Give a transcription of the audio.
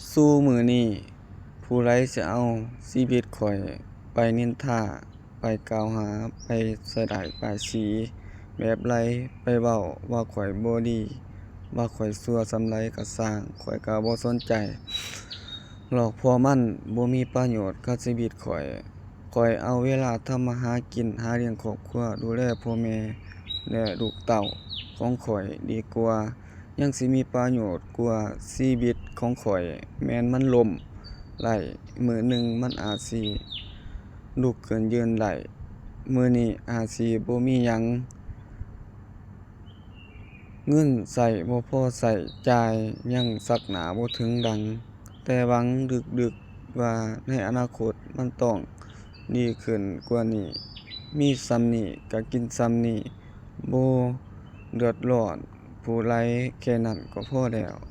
ສູ່ມື້ນີ້ ຜູ້ໃດຊິເອົາຊີວິດຂ້ອຍໄປນິນທາ, ໄປກ່າວຫາ, ໄປໃສ່ຮ້າຍປ້າຍສີແບບໃດ, ໄປເວົ້າວ່າຂ້ອຍບໍ່ດີ, ວ່າຂ້ອຍຊົ່ວສ່ຳໃດກໍຊ່າງ, ຂ້ອຍກໍບໍ່ສົນໃຈ. ລອກເພາະມັນບໍ່ມີປະໂຫຍດກັບຊີວິດຂ້ອຍ. ຂ້ອຍເອົາເວລາທຳມາຫາກິນ, ຫາລ້ຽງຄອບຄົວ, ດູແລພໍ່ແມ່ ແລະ ລູກເຕົ້າຂອງຂ້ອຍດີກວ່າ. ຍັງຊິມີປະໂຫຍດກວ່າຊີວິດຂອງຂ້ອຍ. ແມ່ນມັນລົ້ມໄດ້, ມື້ໜຶ່ງມັນອາດຊິລຸກຂຶ້ນຢືນໄດ້, ມື້ນີ້ອາດຊິບໍ່ມີຫຍັງ. ເງິນໃຊ້ບໍ່ພໍໃຊ້ຈ່າຍ, ຍັງຊັກໜ້າບໍ່ເຖິງດັງ, ແຕ່ຫວັງເລິກໆວ່າໃນອະນາຄົດມັນຕ້ອງດີຂຶ້ນກວ່ານີ້. ມີສ່ຳນີ້ກໍກິນສ່ຳນີ້, ບໍ່ເດືອດຮ້ອນຜູ້ໃດ, ແຄ່ນັ້ນກໍພໍແລ້ວ.